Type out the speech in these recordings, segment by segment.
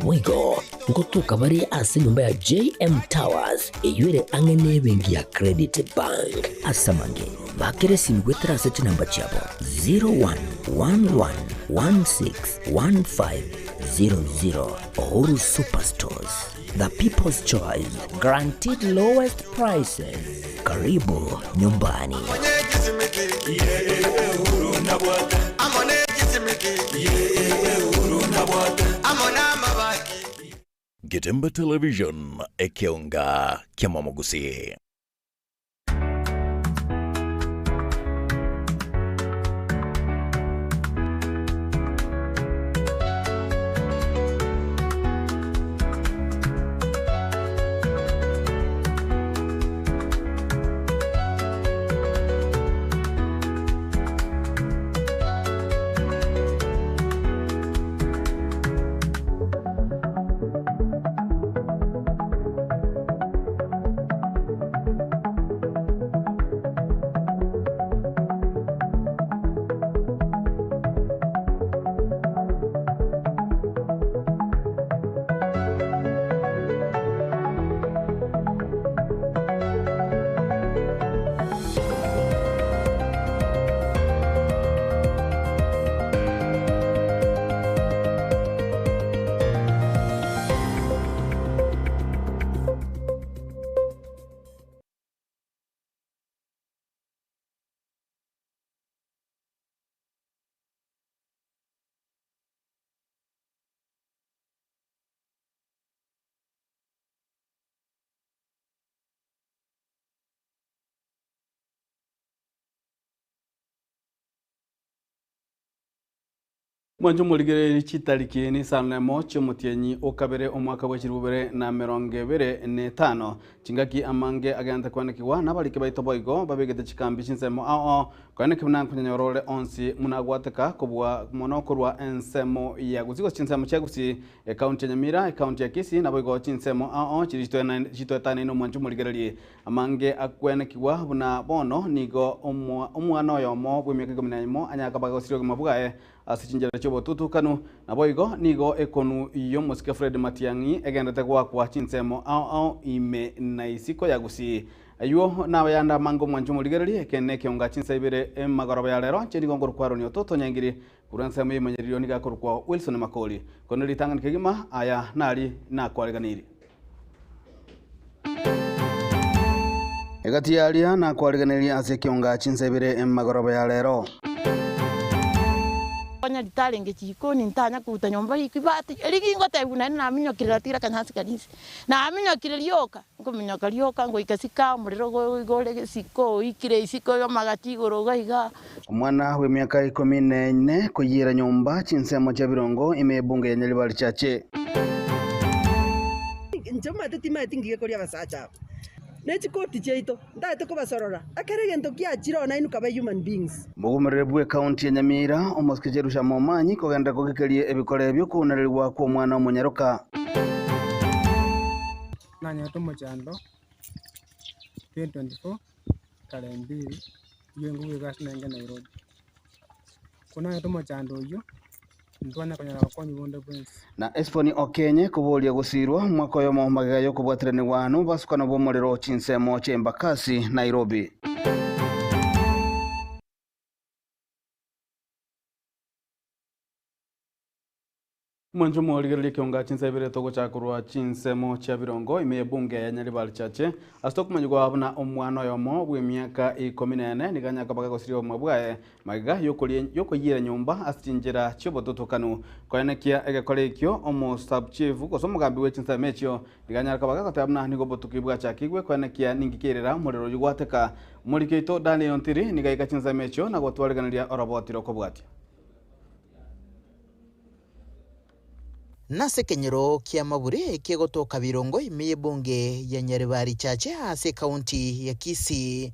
Boigo ngotoka bare ase enyomba ya JM Towers eyio ere ang'e nebenki ya Credit Bank. Ase amange, bakera esimi goetera ase chinamba chiabo 0111161500. Uhuru Superstores, the people's choice, guaranteed lowest prices. Karibu nyumbani. Getembe Television, ekeonga ki'amamogusii. Mwanche omorigererie chitariki nisano nemo chi'omotienyi o kabere omwaka bwe chilifu bibere na emerongo ebere na etano, chingaki amange agente kwenekigwa nabariki baito boigo babegete chikambi chinsemo ao ao, koeneki buna nkonyanyora ore onsi muna agwateka kobua mono korwa ensemo ya Gusii gose chinsemo chia Gusii, Ekaunti ya Nyamira, Ekaunti ya Kisii naboigo chinsemo ao ao chiria chitoetanaine omwanche omorigererie amange akwenekigwa buna bono nigo omwana oyomo bw'emiaka ikomi na emo anyare gosiria obogima bwaye ase chinchera chi'obotutukanu. Naboigo nigo ekonu y'omosike Fred Matiang'i egenderete goakwa chinsemo ao ao ime na isiko ya Gusii. Ayio nabayande amange omwanche omorigererie, ekeene nekeonga chinsa ibere emagoroba ya rero, inche nigo nkorokwa Aroni Ototo Nyangiri, korwa ensemo y'emanyererio nigo akorokwa Wilson Makori. Korende ritang'ani kegima aya nari nakwareganeirie. Egati y'aria nakwarigenerie ase ekionga chinsa ibere emagoroba ya rero. Konya ritarenge chikoni ntanya koruta nyomba riko ibati eri gingotebiwa naende naminyokire natira akanyasi karia inse, naminyokire rioka, nkominyoka rioka ngoika siko omorero igo ore gesiko oikire isiko amagacho igoro iga igaa. Omwana bw'emiaka ikomi na ene koyiera nyomba chinsemo chia birongo ime y'ebunge ya Nyaribari Chache. Inche omanyete timanyeti ngige koria abasacha aba, ne chikoti chiaito, ntagete kobasorora, ekero egento kiachire oo nainwe kabe human beings. Mogomerere bw'Ekaunti ya Nyamira, omosike Jerusha Momanyi kogenderera kogekeria ebikore bi'okounererigwa kw'omwana omonyaroka. Nanyete omochando 2024 tarehe mbili, eyio engubu egasi nenge Nairobi. Ko nanyete omochando oyio, ntwanya konyora obokonyi bonde bwensi. Na Esiponi okenye koboria gosiirwa omwaka oyomo magega y'okobwatiranigwa nobobasukano bw'omorero chinsemo chi'Embakasi, Nairobi. Mwanche omorigererie ekeonga chinsa ibere togochaka korwa chinsemo chia birongo ime y'ebunge ya Nyaribari Chache ase tokomanyigwa buna omwana oyomo bw'emiaka ikomi na ene nigo anyare koba gagosiria obogima bwaye magega y'okoyiera nyomba ase chinchera chi'obotutukanu. Koenekia egekora ekio omo-sub-chief gose omogambi bwe chinsemo echio nigo anyare koba gagoteba buna nigo obotuki bwachakigwe koenekia ninki kerera omorero oyio gwateka. Omoriki oito Daniel Ontiri nigo aika chinsemo echio na gotwarigeneria oroboti rokobwatia. Nase ekenyoro kia Mabure kegotoka birongo ime y'ebunge ya Nyaribari Chache ase ekaunti ya Kisii.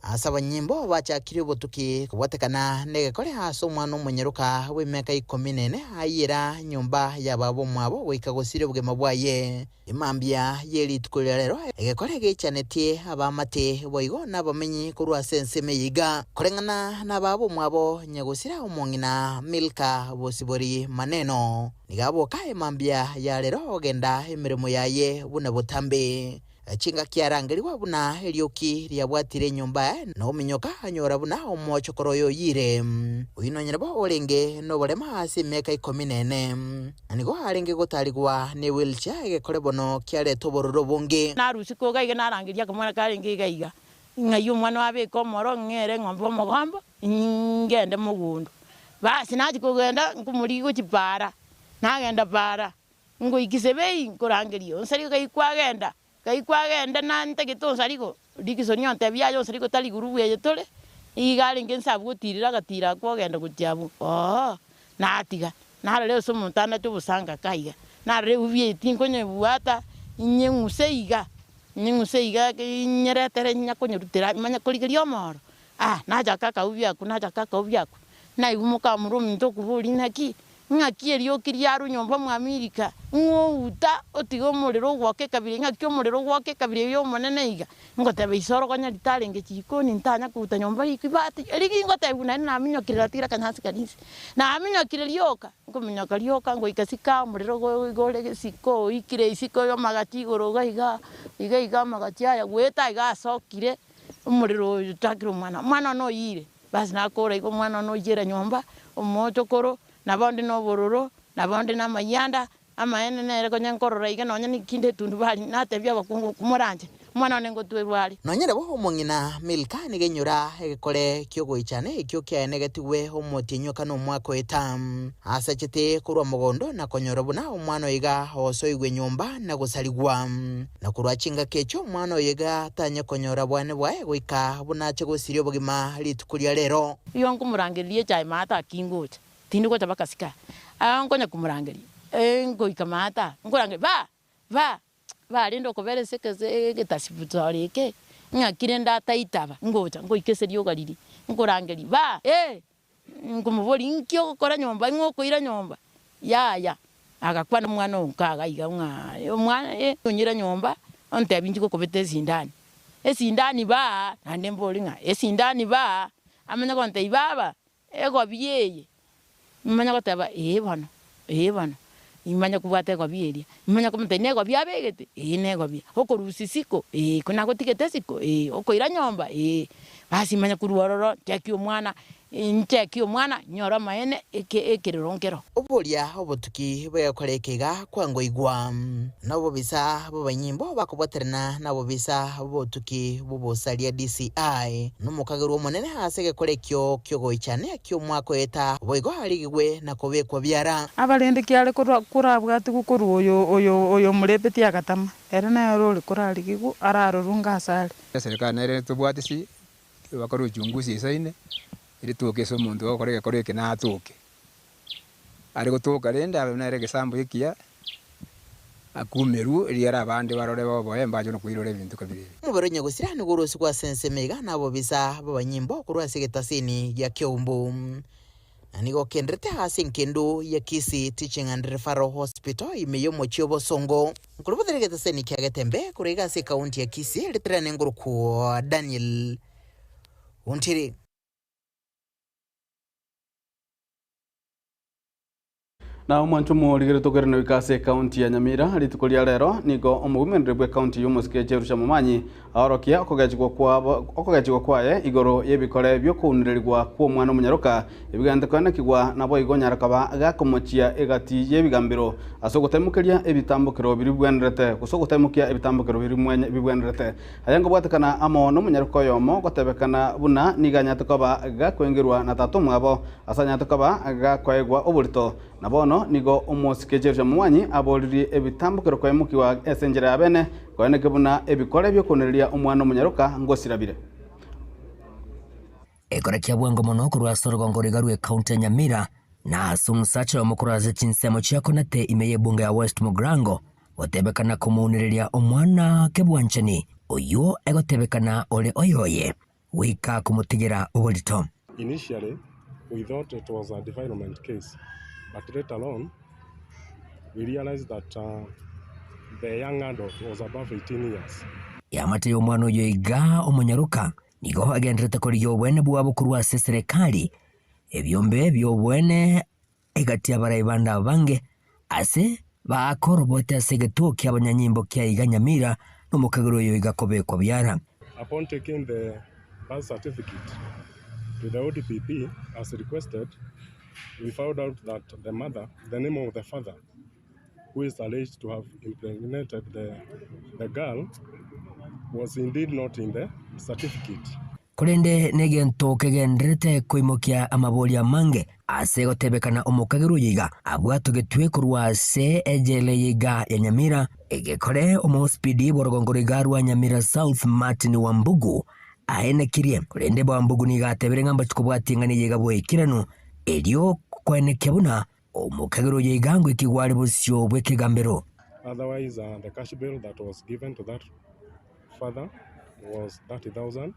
Ase abanyimbo bachakire obotuki kobwatekana negekore ase omwana omonyaroka bw'emiaka ikomi nene ayira nyomba ya baba omwabo goika gosiria obogima bwaye. Emambia ye rituko ria rero egekore geichanetie abaamate boigo nabamenyi korwa ase ensemo eye iga. Koreng'ana na baba omwabo nyagosira omong'ina Milka Bosibori Maneno, nigo aboka emambia ya rero ogenda emeremo yaye buna botambe. Chingaki arangerigwa buna erioki riabwatire enyomba yaye, na ominyoka anyora buna omoochokoro oye oyiire. Oyio nonye bo orenge noborema ase emiaka ikomi nene, na nigo arenge gotaarigwa ne wheelchair egekore bono kiareta obororo obonge. Narusia koga iga narangeria akamwana karenge iga iga, ng'ai omwana oye abeke omoro ng'ere eng'ombe omogombo, ngende mogondo. Basi nachia kogenda nkomorigia gochia paara, nagenda paara. Ngoika Sebei nkorangeria onsarigo kai kwagenda, kai kwagenda na ntagete onsarigo, Dickson ontebia aye onsarigo tari iguru eye tore, iga arenge inse abwo gotirera agatira akwo ogenda gochia abwo, ooh natiga, narora ase omonto anate obosanga ka iga, narora eubi eye tinkonyebwata, inyeng'use iga, inyeng'use iga inyeretere nyakonyorutera manye korigeria omoro, ah nachaka akaubi akwo nachaka akaubi akwo, naigwa mokamura ominto okoboria naki, Ng'aki erioki riarwe nyomba mw'Amerika, ng'a outa otige omorero ogwoka ekabira eye, ng'aki omorero ogwoka ekabira eye y'Omonene iga? Ngoteba isoro konya ritarenge chikoni ntanya kouta nyomba riko ibati, erio gingotebigwa naende naminyokire natigire akanyasi karia inse. Naminyokire rioka, nkominyoka rioka ngoika siko omorero igo ore gesiko oikire isiko y'amagachi igoro iga iga, iga iga amagachi aya goeta iga asokire, omorero oyo otakire omwana, omwana one oyiire. Basi nakora igo omwana one ochiera nyomba, omochokoro, nabo onde nobororo, nabo onde namayianda, amaene nere konya nkorora iga nonya nekinde etundubari, natebia abakungu komoranche, omwana one ngotwerwa are. Nonya nabo omong'ina Milka nigo enyora egekore ki'ogoichana ekio kiaenegetigwe omotienyi o kane omwaka oeta. Asachete korwa mogondo na konyora buna omwana oye iga osoigwe nyomba na gosarigwa. Na korwa chingaki echio omwana oyo iga tanye konyora bwane bwaye goika buna ache gosiria obogima rituko ria rero. Igo nkomorangereria echae maate aki ngocha, tindi gocha mpaka sika. Aa nkonya komorangeria, ngoika maate aa, nkorangeria ba! Ba! Ba rende okobera ase ekese egetasibutori eke, ng'aki rende ataitaba, ngocha ngoika ase rioga riria, nkorangeria ba! Eh! Nkomoboria, Inki ogokora nyomba? Ing'o okoira nyomba? Yaya. Agakwana omwana oo nkaga iga ng'a omwana eh, onyira nyomba, ontebie inche gokobeta esindani. Esindani baa, naende mbori ng'a esindani baa, amanye gontebia baba, egobi eye, nimanye goteba ee bono, ee bono, nimanye kobwata egobi eria, nimanye komotebia negobi abegete? Ee negobi, okorusia isiko? Ee, ko nagotigete isiko? Ee, okoira nyomba? Ee. Basi manye korwa ororo, ncheki omwana, ncheki omwana, nyore amaene, eke ekerero nkero. Oboria obotuki bw'egekora eke iga kwangoigwa, na obobisa bw'abanyimbo bakobwaterana nabobisa bw'obotuki bw'obosaria DCI, na omokagerwa omonene ase egekora ekio ki'ogoichania ki'omwaka oeta, boigo arigigwe na kobekwa biara. Abarende kiare korwa korabwatigwe korwa oyo oyo oyo omorepeti agatama, ere nere ore korarigigwe ararorwe ngase are. Eserekari nere tobwate si, bakore uchunguzi esaine, eritoke ase omonto ogokora egekora eke natoke. Are gotoka rende abe nere egesambo ekiya, akumerwe rigiya abande barore boboe mbache nokoirora ebinto kabira ebi. Omobere o nyagosira nigo orosigwe ase ensemo iga nabobisa b'abanyimbo korwa ase egetasini gia Keumbu. Na nigo okenderete ase engendu ya Kisii Teaching and Referral Hospital ime y'omochie o Bosongo. Nkorobotera egetaseni kia Getembe korwa iga ase ekaunti ya Kisii riterane ngorokwo Daniel Ontiri. Na omwancho omorigere tokerene goika ase ekaunti ya Nyamira rituko ria rero nigo omogumereri bw'ekaunti y'omosike Jerusha Momanyi aorokia okogechigwa kwabo okogechigwa kwaye igoro y'ebikore bi'okounererigwa kw'omwana omonyaroka ebigente koenekigwa naboigo nyarokoba gakomochia egati y'ebigambero ase ogotemokeria ebitambokero biria bibwenerete gose ogotemokia ebitambokero biria mwenye bibwenerete Aya nkobwatekana amo nomonyaroka oyomo gotebekana buna nigo anyarete koba gakoengerwa na tata omwabo, ase anyarete koba gakoegwa oborito. Na bono nigo omosike Jerusha Momanyi aboririe ebitambokero koimokiwa ase enchera ya bene, koeneke buna ebikore bi'okonereria omwana omonyaroka ngosirabire. Ekora kia bwango mono korwa ase orogongo rw'iga rw'ekaunti ya Nyamira, na ase omosacha oyomo korwa ase chinsemo chia Konate ime y'ebunge ya West Mugirango, Gotebekana komounereria omwana kebwanchani, oyio egotebekana ore oyoye. Goika komotigera oborito. Initially we thought it was a defilement case but later on we realized that the young adult was above 18 years. Eamate y'omwana oyo iga omonyaroka nigo agendererete korigia obwene bwabo korwa ase eserekari, ebiombe bi'obwene egati y'abarai bande abange, ase baakorobote ase egetuo ki'abanyanyimbo kia iga Nyamira, na omokagera oyo iga kobekwa biara. Upon taking the birth certificate to the ODPP as requested, we found out that the mother, the name of the father who is alleged to have impregnated the, the girl was indeed not in the certificate. Korende negento kegendererete koimokia amaborio amange ase gotebekana omokagerwa oyo iga abwatogetwe korwa ase ejela eye iga ya Nyamira, egekore omospidi bw'orogongo roiga rwa Nyamira South Martin Wambugu aenekirie. Korende Wambugu nigo atebire ng'a mbachi kobwatia eng'ana eye iga boikeranu erio koenekia buna omokagerwa oyo iga ngoikigwa are bosio bw'ekegambero. Otherwise, the cash bail that was given to that father was 30,000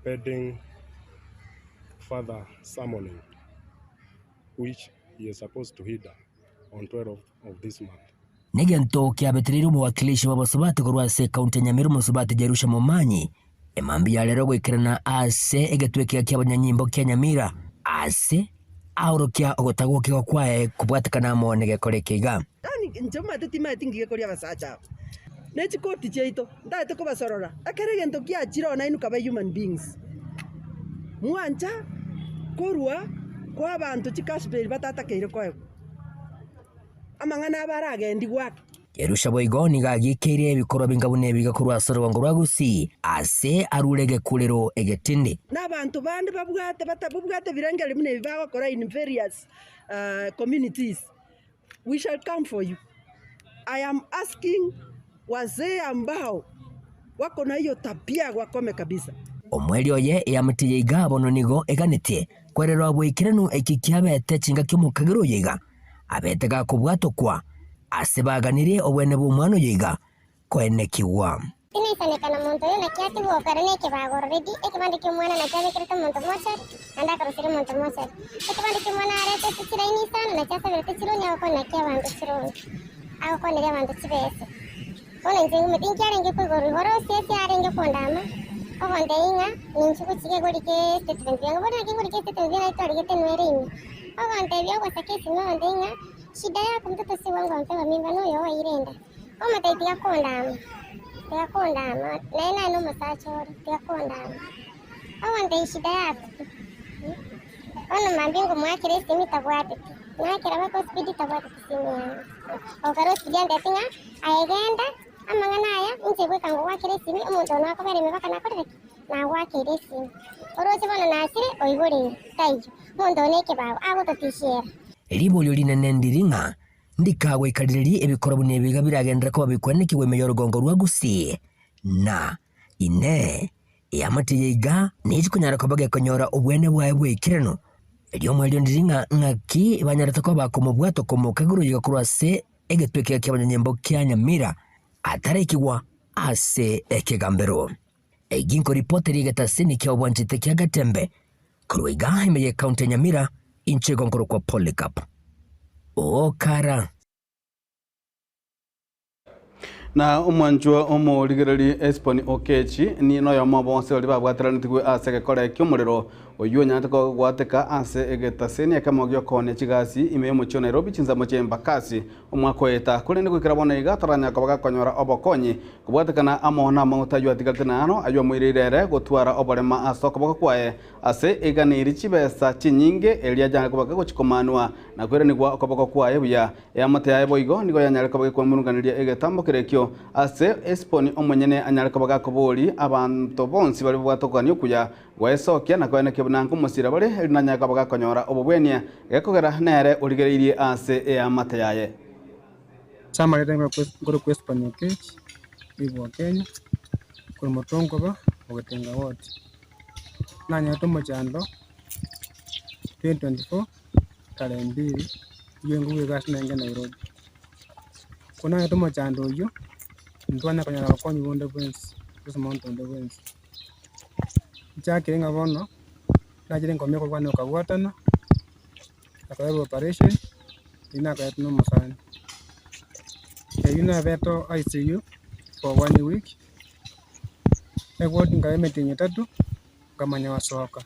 pending further summoning which he is supposed to heed on 12th of this month. Negento kiabetereire omowakilishi bw'abasubati korwa ase ekaunti ya Nyamira omosubati Jerusha Momanyi emambia ya rero goikerana ase egetwe ekiya ki'abanyanyimbo kia Nyamira ase aorokia ogotagokigwa kwaye kobwatekana amo negekora eke iga. Yaani inche omanyete timaeti ngige koria abasacha aba, ne chikoti chiaito, ntagete kobasorora, ekero egento kiachire oo nainwe kabe human beings. Mwancha korwa kwa abanto chicash bail batatakeire koegwa, amang'ana abo aragendigwe ake. Yerusha boigo nigo agiikeire ebikorwa binga buna ebiga korwa ase orogongo rwa Gusii, aase arure egekurero egetindi. Na abanto bande babwate batabwate ebirengererio buna ebi bagokora in various communities. We shall come for you. I am asking wazee ambao wako na hiyo tabia wakome kabisa. Omweri oye eamate ya iga bono nigo eganetie kwererwa boikeranu eki kiabete chingaki omokagera oyo iga abete gakobwatokwa ase baganirie obwene bw'omwana oyo iga koenekigwa. Tinaisaneka nomonto oyo, naki atigwe okare nekebago already, ekebande ki'omwana nakio abekerete omonto mochari, naende akaroseria omonto mochari. Ekebande ki'omwana aretete chilaini isano, nakio asaberete chironi agokwana naki abanto chironi, agokwaneria abanto chibese. Bono inche ngumete inki arenge koigorwa igoro ase ase arenge kondama, ogontebia ng'a ninche gochia kegori ke statement biange, bono naki ngorika estatement biange naki twarigete enwere ime. Ogontebia ogosaka esime ogontebia ng'a shida yako mtoto si wangu ampewa mimba noyo oeire enda. Omotebia tiga kondama, tiga kondama, naye naye nomosacha ore, tiga kondama. Ogontebia shida yako ki? Bono mambia ngomoakera esimi tabwateti, naakera mpaka osipidi tabwateti simu yane. Okare osipidi antebi ng'a aye genda, amang'ana aya inche goika ngogoakera esimi, omonto one akobera emebaka nakorire ki? Nagoakeire esimi. Oroche bono nasire oigoreire, taiyo. Omonto one ekebago, agototishera. Riborio rinene ndiri ng'a Ndikagoikarirerie ebikoro buna ebiga biragenderere koba bikwenekigwa ime y'orogongo rwa Gusii, na, Inee, eamate eye iga nechi konyara koba gekonyora obwene bwaye bw'ekereno? Erio omoerio ndiri ng'a ng'aki banyarete koba bakomobwata okomokagera oyoiga korwa ase egetwe ekiya ki'abanyanyimbo kia Nyamira atarekigwa ase ekegambero. Egi nkoripoteria egetasini kia obwanchete kia Gatembe Korwa iga ime y'ecounty ya Nyamira, inche igo nkorokwa Polycarp Okara. Na omwanchwa omorigereria Esboni Okechi ni noyomo bonsi baria babwateranetigwe ase egekora ki'omorero oyio onyarete kogwateka ase egetaseni ekemo gi'okoonia chigasi ime y'omochie o Nairobi chinsemo chia Embakasi omwaka oeta korende goikera bono iga taranyara koba gakonyora obokonyi Kobwatekana amo namauta ayio atigarete naaro, ayio amoireire ere gotwara oborema ase okoboko kwaye, ase eganiri chibesa chinyinge, erio anyare koba kagochikomanwa na koiranigwa okoboko kwaye buya. Eamate yaye boigo nigo yanyare koba gekwemurunganeria egetambo kerekio, ase Esiboni omonyene anyare koba gakobori abanto bonsi baria babwate okogania okuya gwesokia na koenekia buna nkomosira bare, erio nanyare koba gakonyora obobwenia, gekogera nere origereirie ase eamate yaye. Ase amareta nkorokwa Esipani Okech, oibwa Kenya, korwa Motonkoba, ogotenga ward. Nanyarete omochando 2024 tarehe mbili, eywo engobu egasi nenge Nairobi. Ko nanyarete omochando oywo, ntwanya konyora obokonyi bonde bwensi, gose monto onde bwensi. Nchakire ng'a bono, nachire nkomia okobwana okabwatana, ngakorerwa operation, riria nakoretwe na omosani. Eyio nabete ICU for one week, eward nkaba emetienyi etato, nkamanya gosoka.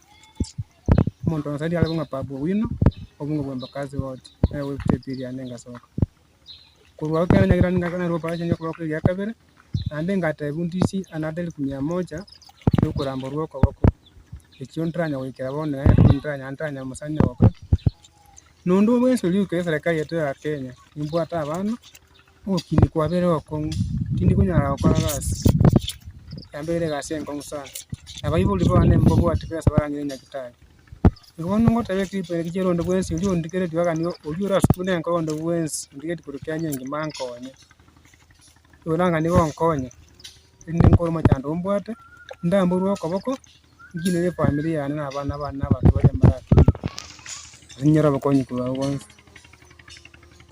Omonto onsaidi are kong'a Babu Owino, obunge bwa Embakasi ward, nere oetete epiri yane ngasoka. Korwa agwo ekero nanyagete nagakora operation ya okoboko eria kabere, naende ngatebiwa ndisi another elfu mia moja ya okoramborwa okoboko, ekio ntaranya goikera bono nonye ntaranya ntaranya mosani gokora. Nonde bwensi oria oikire eserekari yaito ya Kenya, nimbwate abana, ogokina kwabeire ogokong'u, tindi konyara gokora gasi, yambeire egasi enkong'u sana. Abaibori bane mbabwati besa barang'ire nyagetari. Igo bono ngoteba eclip eye rigiya onde bwensi oria ondigeretie mpaka nigo oria orasukwe na enkoro onde bwensi ondigeretie korwa Kenya engima ankonye. Igo nang'a nigo onkonye, erinde nkore omochando ombwate, ndamborwe okoboko, nkinere efamiri yane na abana bane na abanto baria mbarakine, ninyore obokonyi korwa abwo bonsi.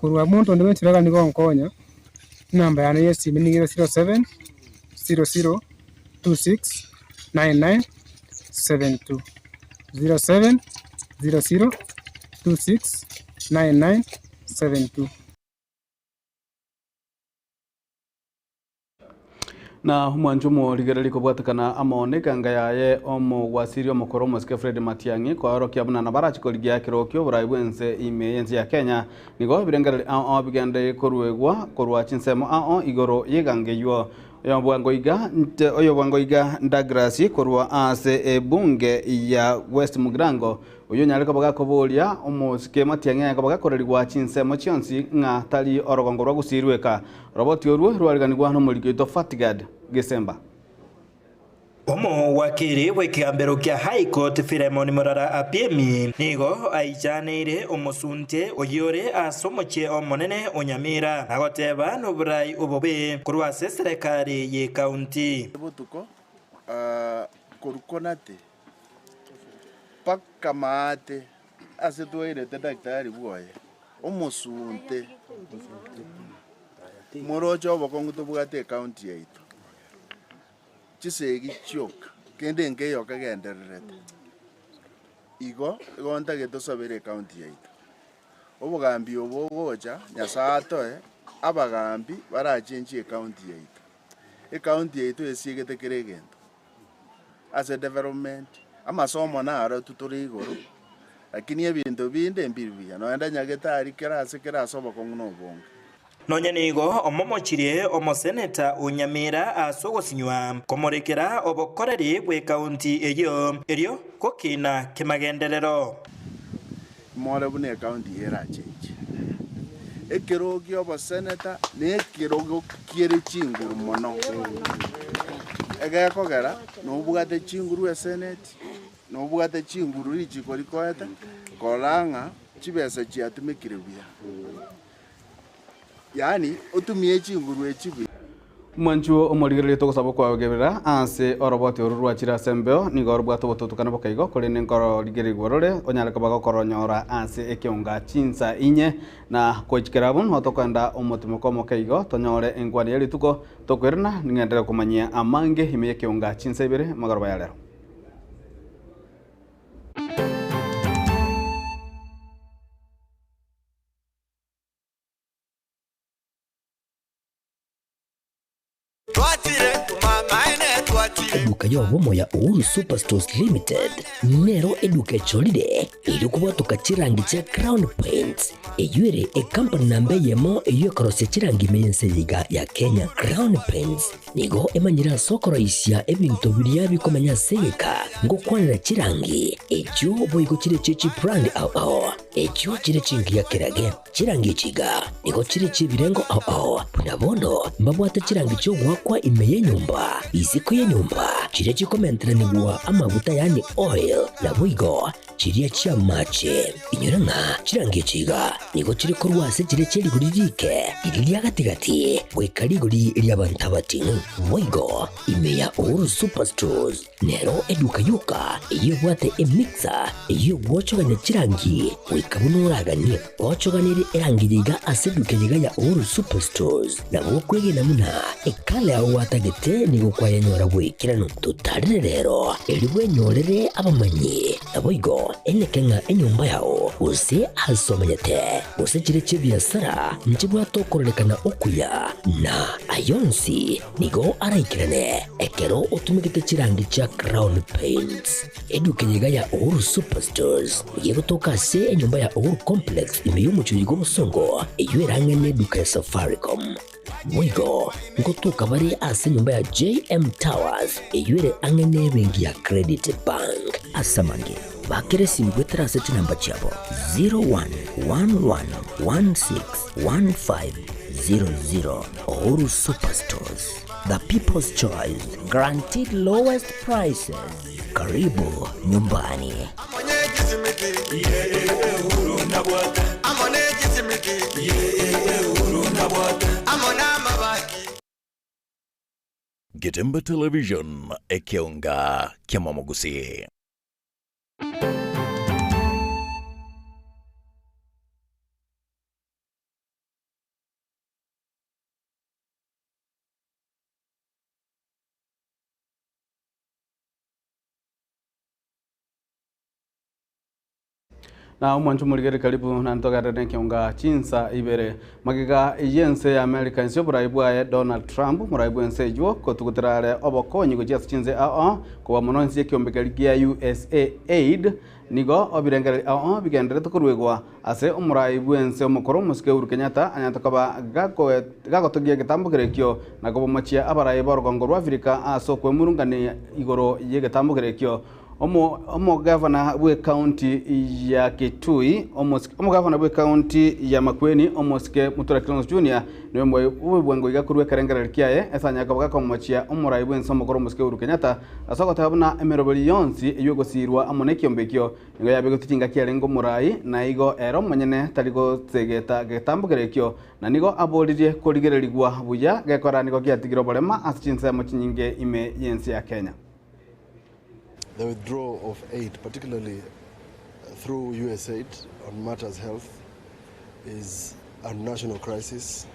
Korwa omonto onde bwensi oraganie gonkonya, enamba yane ya esimi nigo ere 07 00 26 99 72, 07 00 26 99 72. Na omwancho omorigereria kobwatekana amo nekanga yaye omogwasiri omokoro omosike Fred Matiang'i koorokia buna nabarachi korigia ekerokio oborai bw'ense ime y'ense ya Kenya nigo ebirengererio ao ao bigenderire koruegwa korwa chinsemo ao igoro y'egango eyio. Oyobwango iga oyobwango iga Douglas korwa ase ebunge ya West Mugirango Oyio onyare koba gakoboria omosike matiang'i aye koba gakorerigwa chinsemo chionsi ng'a tari orogongo rwa Gusii rweka. Roboti orwo rwariganigwa nomoriki oito Fatgard Gesemba. Omowakiri bw'ekegambero kia High Court Philemon Murara Apiemi nigo aichaneire omosunte oyio ore ase omochie omonene o Nyamira na goteba noborai obobe korwa ase eserekari y'ecounty. Botuko, korwa Konate mpaka maate ase twairete daktari bwoye, omosunte, moroche obokong'u tobwate ecounty yaito, chisegi chioka, kende nkeiyo kegendererete. Igo, igo ntagete tosabere ecounty yaito. Obogambi obo bogocha, Nyasae atoe, abagambi barachenchie ecounty yaito. Ecounty yaito esiegete kera egento. ase development, amasomo naro tore igoro, lakini ebinto binde mbiri buya, nonya nyagetari kera ase kera ase obokong'u na obonge. Nonya nigo omomochirie omoseneta o Nyamira ase ogosinywa komorekera obokoreri bw'ekaunti eyio, erio gokina kemagenderero. More buna ekaunti eye erachenche. Ekerogo ki'oboseneta nekerogo kiere chinguru mono. Egekogera nobwate chinguru eseneti, nobwate chinguru richiko rikoete korora ng'a chibesa chiatumekire buya. Yaani otumie chinguru echi buya. Omwanchuo omorigereria togosaba okwageberera ase oroboti oru rwachire ase embeo, nigo robwate obotutukanu bokeigo, korende nkororigerigwa rore onyare koba gokoronyora ase ekeonga chinsa inye. Na gochikera abwo nigo tokoenda omotimoko omokeigo tonyore engwana ye rituko tokoirana, ning'enderere komanyia amange ime y'ekeonga chinsa ibere magoroba ya rero. Eduka y'obomo ya Uhuru Superstores Limited nero eduka echorire erio kobwatoka chirangi chia Crown Paints, eyio ere ekampani namba eyemo eyio ekorosia chirangi ime y'ense eye iga ya Kenya. Crown Paints nigo emanyire ase okoroisia ebinto biria bikomenya ase egeka ngokwanera chirangi echio boigo chire chie chibrand ao ao echio chire chingiya kerage. Chirangi echi iga nigo chire chi'ebirengo ao ao, buna bono mbabwate chirangi chi'ogoakwa ime y'enyomba, isiko y'enyomba, chiria chikomenteranigwa amaguta yaani oil, naboigo chiria chi'amache. Inyora ng'a chirangi echi iga nigo chire korwa ase chiria chie rigori riike, riria ria gati-gati, goika rigori ri'abanto abating'u. Boigo ime ya Uhuru Superstores nero eduka yoka eyio ebwate emixer eyio egwochogania chirangi goika buna oraganie. Gochoganeria erangi eye iga ase eduka eye iga ya Uhuru Superstores nabo okwegena buna ekala yao gwatagete nigo kwayenyora bw'ekeranu. Totarere rero erio bwenyorere abamanyi. Naboigo eneke ng'a enyomba yao, gose aase omenyete, gose chiria chi'ebiasara nchibwate okororekana okuya, na ay'onsi nigo araikerane ekero otumegete chirangi chia Crown Paints. Eduka eye iga ya Uhuru Superstores nigo egotoka ase enyomba ya Uhuru Complex ime y'omochie oyo bw'obosongo, eyio erang'ane eduka ya Safaricom. Boigo ngotoka bare ase enyomba ya JM Towers eyio ere ang'e n'ebenki ya Credit Bank. Ase amange, bakera esimi goetera ase chinamba chiabo 0111161500. Uhuru Superstores, the people's choice, guaranteed lowest prices. Karibu nyumbani. Getembe Television, ekeonga ki'amamogusi. Na omwancho morigere karibu na ntogerere nekionga chinsa ibere. Magega y'ense ya America ense y'oborai bwaye Donald Trump morai bw'ense eywo kotugutera are obokonyi gochia ase chinse ao koba mono ense y'ekiombekeri gia USAID nigo obirengereri ao bigenderete koruegwa ase omorai bw'ense omokoro omosike Uhuru Kenyatta anyarete koba gagotogia egetambokero ekio na kobomochia abarai b'orogongo rwa Africa ase okwemurungania igoro y'egetambokero ekio. Omogavana bw'ekaunti ya Kitui, omogavana bw'ekaunti ya Makueni, omosike Mutura Kilonzo Junior, nigo bwebwango iga korwa ekerengererio kiaye ase anyare koba gakomochia omorai bw'ense omokoro omosike Uhuru Kenyatta ase ogoteba buna emeroberi yonsi eyio egosiirwa amo nekiombe ekio nigo yabegetwe chingaki arenge omorai na igo ere omonyene tari gosegeta getambo ekio na nigo aboririe korigererigwa buya gekora nigo giatigire oborema ase chinsemo chinyinge ime y'ense ya Kenya. The withdrawal of aid, particularly through USAID on matters health, is a national crisis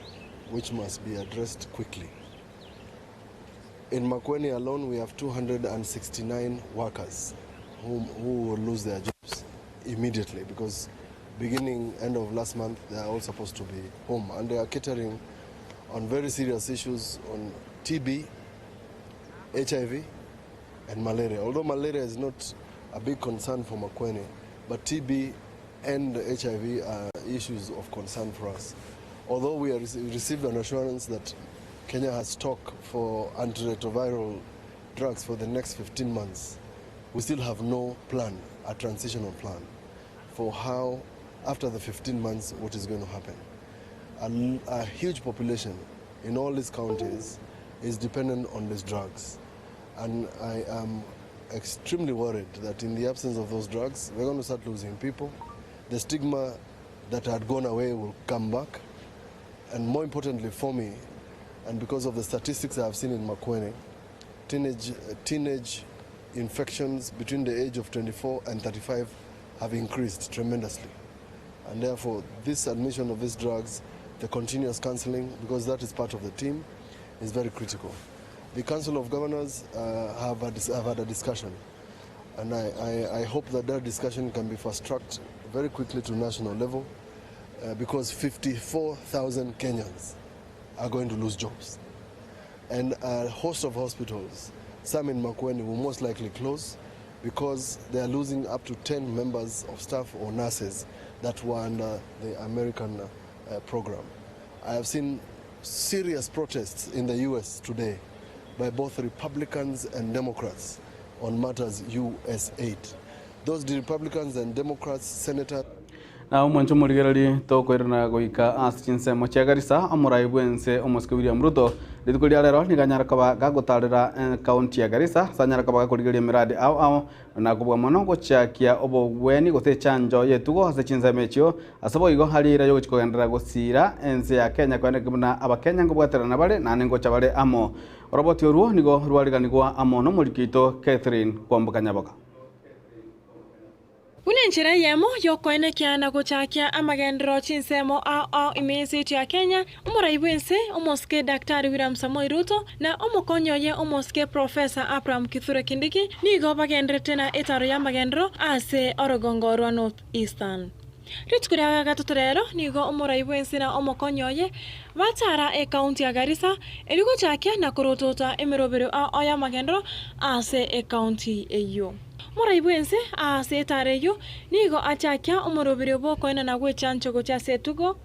which must be addressed quickly. In Makueni alone, we have 269 workers who, who will lose their jobs immediately because beginning end of last month, they are all supposed to be home and they are catering on very serious issues on TB, HIV, and malaria. Although malaria is not a big concern for Makueni, but TB and HIV are issues of concern for us. Although we are received an assurance that Kenya has stock for antiretroviral drugs for the next 15 months, we still have no plan, a transitional plan, for how, after the 15 months, what is going to happen. A huge population in all these counties is dependent on these drugs. And I am extremely worried that in the absence of those drugs, we're going to start losing people. The stigma that had gone away will come back. And more importantly for me, and because of the statistics I have seen in Makueni, teenage infections between the age of 24 and 35 have increased tremendously. And therefore, this admission of these drugs, the continuous counseling, because that is part of the team, is very critical. The Council of Governors have had a discussion, and I hope that that discussion can be fast-tracked very quickly to national level, because 54,000 Kenyans are going to lose jobs. And a host of hospitals, some in Makueni, will most likely close because they are losing up to 10 members of staff or nurses that were under the American program. I have seen serious protests in the US today by both Republicans and Democrats on matters USAID. Those Republicans and Democrats, Senator... Na omwancho omorigereria tokoirana goika ase chinsemo chia Garissa, omorai bw'ense omosike William Ruto, rituko ria rero nigo anyare koba gagotarera ekaunti ya Garissa ase anyare koba gakorigereria emiradi ao ao na kobua mono gochakia obogweni gose echanjo y'etugo ase chinsemo echio ase boigo aria eira yogochia kogenderera gosiira ense ya Kenya koeneki buna abakenya nkobwaterana bare naende ngocha bare amo. Oroboti orwo nigo rwariganigwa amo nomoriki oito Catherine Kwamboka Nyaboga. Buna enchera eyemo y'okoenekia na gochakia amagenderero chinsemo ao ao ime y'ense yaito ya Kenya, omorai bw'ense, omosike Daktari William Samoei Ruto, na omokonyi oye omosike Professor Abraham Kithure Kindiki nigo bagenderete na etaro y'amagenderero ase orogongo rwa North Eastern. Rituko ria gatato rero nigo omorai bw'ense na omokonyi oye batara ekaunti ya Garissa erio gochakia na korotota emeroberio ao ao y'amagenderero ase ekaunti eyio. Morai bw'ense aase etaara eyio nigo achakia omoroberio bw'okoenana gw'echancho gochia ase etugo,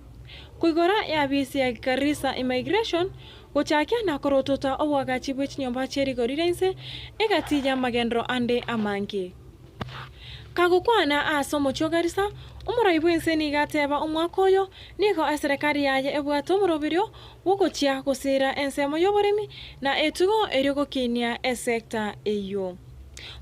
koigora eabisi ya Garissa Immigration, gochakia na korotota oboagachi bwe chinyomba chie rigori ria inse egati y'amagenderero ande amange. Kagokwana aase omochie o Garissa, omorai bw'ense nigo ateba omwaka oyo nigo eserekari yaye ebwate omoroberio bw'ogochia gosiira ensemo y'oboremi na etugo erio gokinia esecta eyio.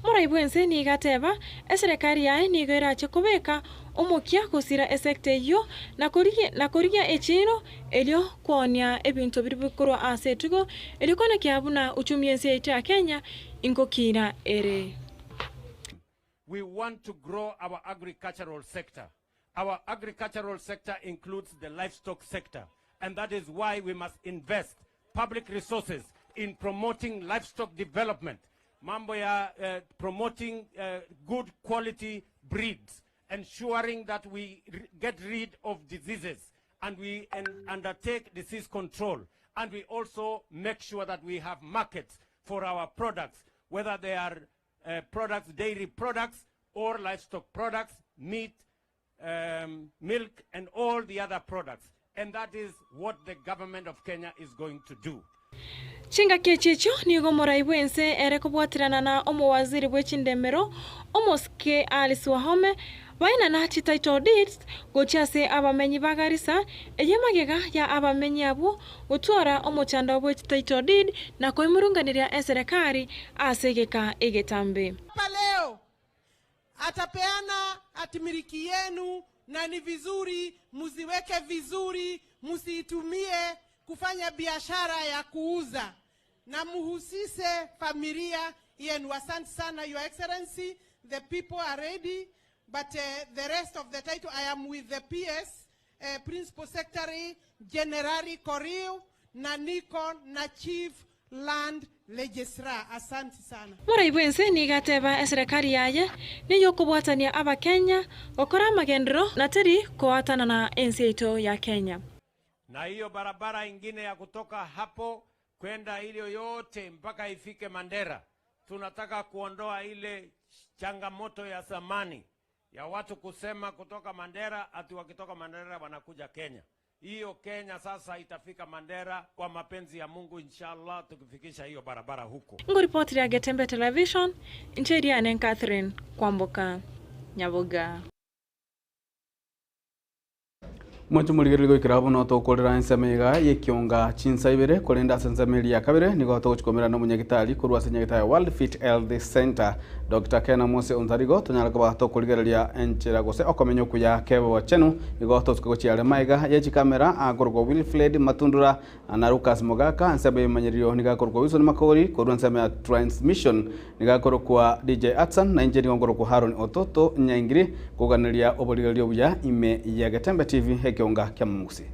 Morai bw'ense nigo ateba, eserekari yaye nigo erache kobeka omokia gosira esecta eyio na korigia na korigia echiiro erio koonia ebinto biria bikorwa ase etugo erio konekia buna uchumi y'ense yaito ya Kenya ingokiira ere. We want to grow our agricultural sector. Our agricultural sector includes the livestock sector, and that is why we must invest public resources in promoting livestock development, mambo ya uh, promoting uh, good quality breeds, ensuring that we get rid of diseases and we undertake disease control, and we also make sure that we have markets for our products, whether they are uh, products, dairy products, or livestock products, meat, um, milk, and all the other products. And that is what the government of Kenya is going to do. Chingaki echi echio nigo omorai bw'ense ere kobwaterana na omowaziri bwe chindemero, omosike Alice Wahome, baenana chi-title deeds gochia ase abamenyi ba Garissa, eye magega ya abamenyi abwo gotwora omochando bwe chi-title deed na koimurunganeria eserekari ase egeka egetambe. Hapa leo atapeana hatimiliki yenu, na ni vizuri muziweke vizuri, musiitumie kufanya biashara ya kuuza na muhusise familia yenu. Asante sana Your Excellency, the people are ready but uh, the rest of the title I am with the PS uh, Principal Secretary Generali Korir na niko na Chief Land Registrar. Asante sana. Morai bw'ense nigo ateba eserekari yaye ney'okobwatania Abakenya gokora amagenderero na teri koatanana ense yaito ya Kenya. Na hiyo barabara ingine ya kutoka hapo kwenda ile yote mpaka ifike Mandera, tunataka kuondoa ile changamoto ya zamani ya watu kusema kutoka Mandera ati wakitoka Mandera wanakuja Kenya. Hiyo Kenya sasa itafika Mandera kwa mapenzi ya Mungu, inshallah, tukifikisha hiyo barabara huko. Ngoripoti ria Getembe Television, inche Eriane Catherine Kwamboka Nyaboga. Mwanche morigererie goikera bono tokorera ensemo iga y'ekionga chinsa ibere, korende ase ensemo eria ya kabere nigo togochi komerana na omonyagitari korwa ase nyagitari ya World Fit Health Center Doctor Ken Mose Ontarigo tonyare koba tokorigereria enchera gose okomenya okuya kebochenu igo tosuke gochia are maiga ye chikamera akorokwa Wilfred Matundura na Lucas Mogaka ensemo y'ebimanyererio nigo akorokwa Wilson Makori korwa ensemo ya transmission nigo akorokwa DJ Atsan na inche nigo nkorokwa Haron Ototo Nyaingiri koganeria oborigereria obuya ime ya Getembe TV ekeonga kia Momogusi.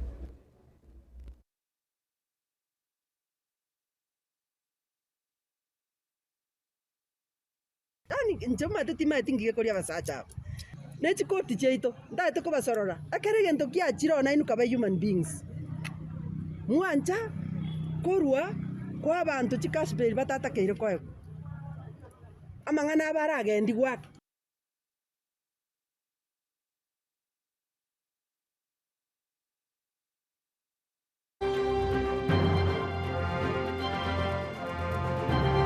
Yaani inche omanyete timanyeti ngiya koria abasacha aba, ne chikoti chiaito, ntagete kobasorora, ekero egento kiachire oo nainwe kabe human beings, mwancha korwa kwa abanto chicash bail batatakeire koegwa, amang'ana abo aragendigwe ake.